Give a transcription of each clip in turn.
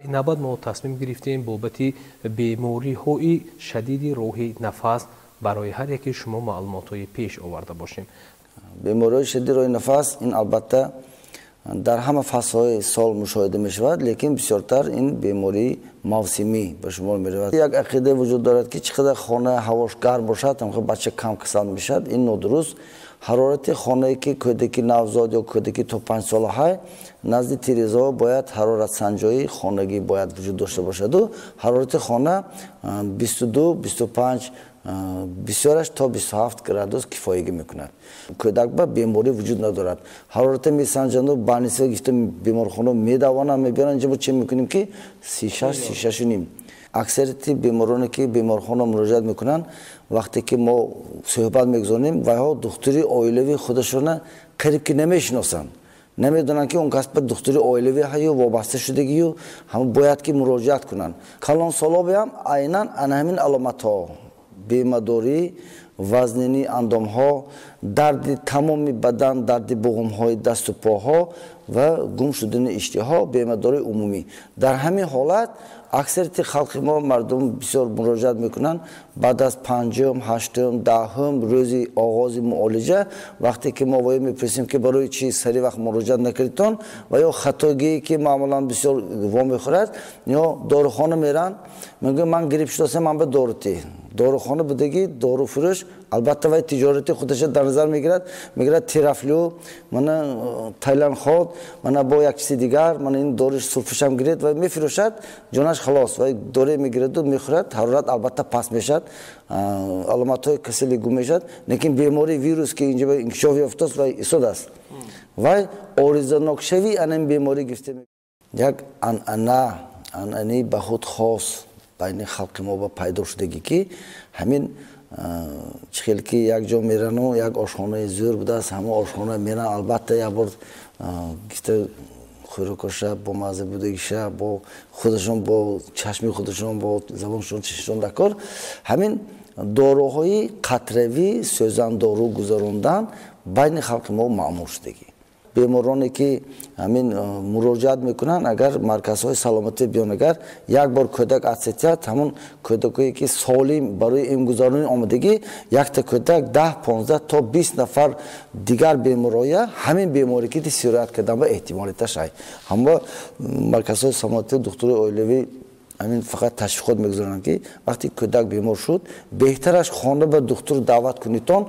Навбат мо тасмим гирифтем бобати бемориҳои шадиди роҳи нафас барои ҳар яки шумо маълумотҳои пеш оварда бошем. Бемориҳои шадиди роҳи нафас ин албатта дар ҳама фаслҳои сол мушоҳида мешавад, лекин бисёртар ин бемории мавсимӣ ба шумор меравад. Як ақида вуҷуд дорад, ки чӣ қадар хона ҳавош гарм бошад, ҳамхел бача кам касал мешавад. Ин нодуруст. Ҳарорати хонае ки кӯдаки навзод ё кӯдаки то 5 солаҳай, назди тирезаҳо бояд ҳароратсанҷои хонагӣ бояд вуҷуд дошта бошаду ҳарорати хона 22, 25, бисёраш то 27 градус кифоягӣ мекунад. Кӯдак ба беморӣ вуҷуд надорад. Ҳарората месанҷанду больница гифта, беморхона медавонанд, мебиёранд. Инҷа мо чӣ мекунем, ки 36, 36,5. Аксарияти бемороне ки беморхона муроҷиат мекунанд, вақте ки мо суҳбат мегузорем, вайҳо духтури оилавии худашона қариб ки намешиносанд, намедонанд, ки он кас ба духтури оилавӣ ҳаю вобаста шудагию ҳам бояд ки муроҷиат кунанд. Калонсолобиам айнан ана ҳамин аломатҳо: бемадорӣ, вазнинии андомҳо, дарди тамоми бадан, дарди буғумҳои дасту поҳо ва гум шудани иштиҳо, бемадории умумӣ. Дар ҳамин ҳолат аксарияти халқи мо, мардум бисёр муроҷиат мекунанд баъд аз панҷум, ҳаштум, 10-ум рӯзи оғози муолиҷа. Вақте ки мо воё мепурсем, ки барои чӣ сари вақт муроҷиат накардитон, ва ё хатогие ки маъмулан бисёр вомехӯрад, ё дорухона меранд, мегӯянд: «Ман грипп шудасам, ман ба дору те». Дорухона будагӣ доруфурӯш албатта вай тиҷорати худаша дар назар мегирад, мегирад Терафлю, мана Тайланход, мана бо як чизи дигар, мана ин дори сурфушам гиред ва мефурӯшад. Ҷонаш халос, вай доре мегираду мехӯрад. Ҳарорат албатта паст мешавад, аломатҳои касалӣ гум мешавад, лекин бемории вирус, ки инҷа инкишоф ёфтааст, вай исод аст. Вай оризанокшавии ана ин беморӣ гирифта. Як анъана, анъанаи ба худ хос байни халқи мо ба пайдо шудагӣ, ки ҳамин чӣ хел ки як ҷо мерану як ошхонаи зӯр будааст, ҳама ошхона меран, албатта як бор гифта хӯрокоша бо мазза будагиша бо худашон, бо чашми худашон, бо забоншон чишишон дар кор. Ҳамин доруҳои қатравӣ, сӯзандору гузарондан байни халқи мо маъмул шудагӣ. Бемороне ки ҳамин муроҷиат мекунанд, агар марказҳои саломатӣ биён, агар як бор кӯдак атсетият, ҳамон кӯдакое ки солим барои эмгузаронӣ омадагӣ, якта кӯдак 10, 15 то 20 нафар дигар бемороя ҳамин беморӣ ки сироят кардан ба эҳтимолиташ ай. Ҳама марказҳои саломатӣ, духтурои оилавӣ ҳамин фақат ташвиқот мегузаронанд, ки вақте кӯдак бемор шуд, беҳтараш хона ба духтур даъват кунитон,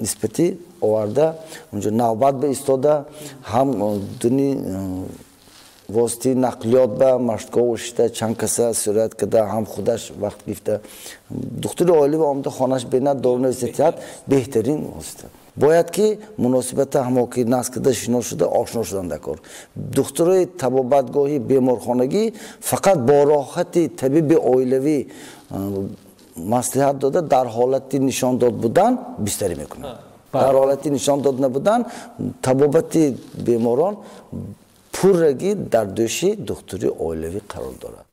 нисбати оварда унҷо навбат ба истода, ҳам дуни воситаи нақлиёт ба маршрутка шита, чанд каса сироят карда, ҳам худаш вақт гирифта. Духтури оилавӣ омада, хонаш бинад, дорунависатиҳад, беҳтарин восита. Бояд ки муносибата ҳамо ки насб карда, шинос шуда, ошно шудан дар кор. Духтурои табобатгоҳи беморхонагӣ фақат бо роҳати табиби оилавӣ маслиҳат дода, дар ҳолати нишондод будан бистарӣ мекунад. Дар ҳолати нишондод набудан табобати беморон пуррагӣ дар дӯши духтури оилавӣ қарор дорад.